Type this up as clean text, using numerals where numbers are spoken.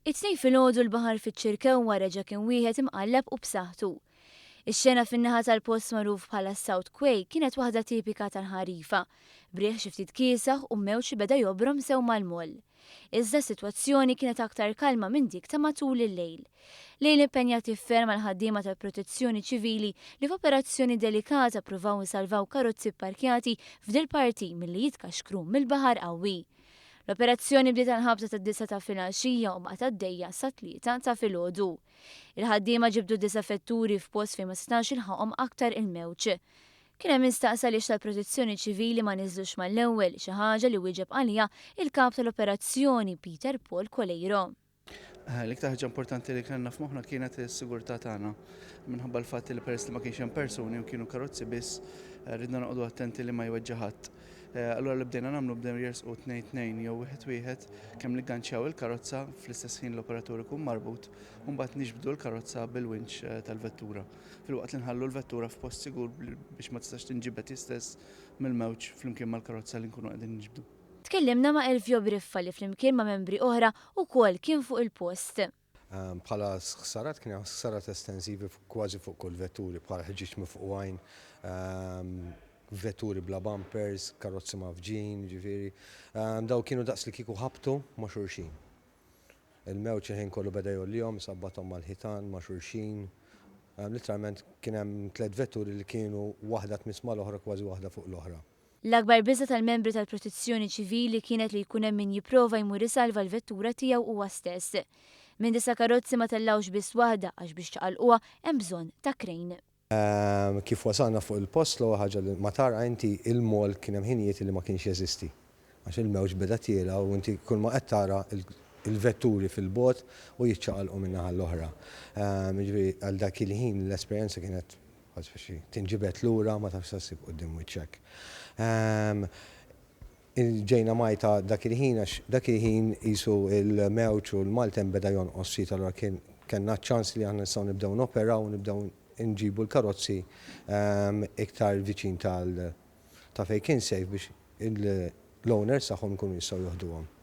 It-Tnejn filgħodu l-baħar fiċ-Ċirkewwa reġa' kien wieħed imqalleb u b'saħħtu. Ix-xena fin-naħa tal-post magħruf bħala s-South Quay kienet waħda tipika tal-ħarifa, b'riħ xi ftit kiesaħ u mewġ li beda jobrom sew mal-moll. Iżda s-sitwazzjoni kienet aktar kalma minn dik ta' matul il-lejl. Lejl impenjattiv ferm għall-ħaddiema tal-Protezzjoni Ċivili li f'operazzjoni delikata ppruvaw isalvaw karozzi pparkjati f'dil-parti milli jitkaxkru mill-baħar qawwi. L-operazzjoni bdiet għall-ħabta tad-disgħa ta' filgħaxija u baqgħet għaddejja sat-tlieta ta' filgħodu. Il-ħaddiema ġibdu disa' vetturi f'post fejn ma setax jilħaqhom aktar il-mewġ. Kien hemm min staqsa għaliex tal-Protezzjoni Ċivili ma niżlux mal-ewwel, xi ħaġa li wieġeb għaliha il-Kap tal-Operazzjoni Peter Paul Coleiro. L-iktar ħaġa importanti li kellna f'moħħna kienet is-sigurtà tagħna. Minħabba l-fatt li peress li ma kienx hemm persuni u kienu karozzi biss, eh, ridna noqogħdu attenti li ma jweġġa' ħadd. Eh, allura li bdejna nagħmlu bdew jersqu tnejn tnejn jew wieħed wieħed kemm li ganċjaw il-karozza fl-istess ħin l-operatur ikun marbut u mbagħad niġbdu l-karozza bil-winch eh, tal-vettura. Filwaqt li nħallu l-vettura f'post sigur biex ma tistax tinġibed istess mill-mewġ flimkien mal-karozza li nkunu qegħdin niġbdu. Tkellimna ma' Elvio Briffa li flimkien ma' membri oħra wkoll kien fuq il-post. Bħala ħsarat kien hemm ħsarat estensivi kważi fuq kull vetturi bħal ħġieġ mifqugħin, vetturi bla bumpers, karozzi mgħaffġin, jiġifieri dawn kienu daqs li kieku ħabtu ma' xulxin. Il-mewġ il-ħin kollu beda jgħollihom, isabbathom mal-ħitan, ma' xulxin. Litteralment kien hemm tlett vetturi li kienu waħda tmiss mal-oħra kważi waħda fuq l-oħra. L-akbar biża' tal-membri tal-Protezzjoni Ċivili kienet li jkun hemm min jipprova jmur isalva l-vettura tiegħu huwa stess. Minn disa' karozzi ma tellgħux biss waħda għax biex ċaqalquha hemm bżonn ta' crane. Kif wasalna fuq il-post l-ewwel ħaġa li ma tara inti il-mall kien hemm ħinijiet li ma kienx jeżisti għax il-mewġ beda tiela' u inti kull ma qed tara il-vetturi fil-bogħod u jiċċaqalqu minn naħa l-oħra. Jiġifieri għal dak il-ħin l-esperjenza kienet Bħal speċi tinġibed lura ma tafx sa ssib quddiem wiċċek. Ġejna mgħajta dak il-ħin għax dak il-ħin qisu l-mewġ u l-maltemp beda jonqos ftit allura kien kellna ċ-ċans li aħna nistgħu nibdew noperaw u nibdew nġibu l-karozzi iktar viċin tal ta' fejn kien safe biex l-owners tagħhom ikunu jistgħu joħduhom.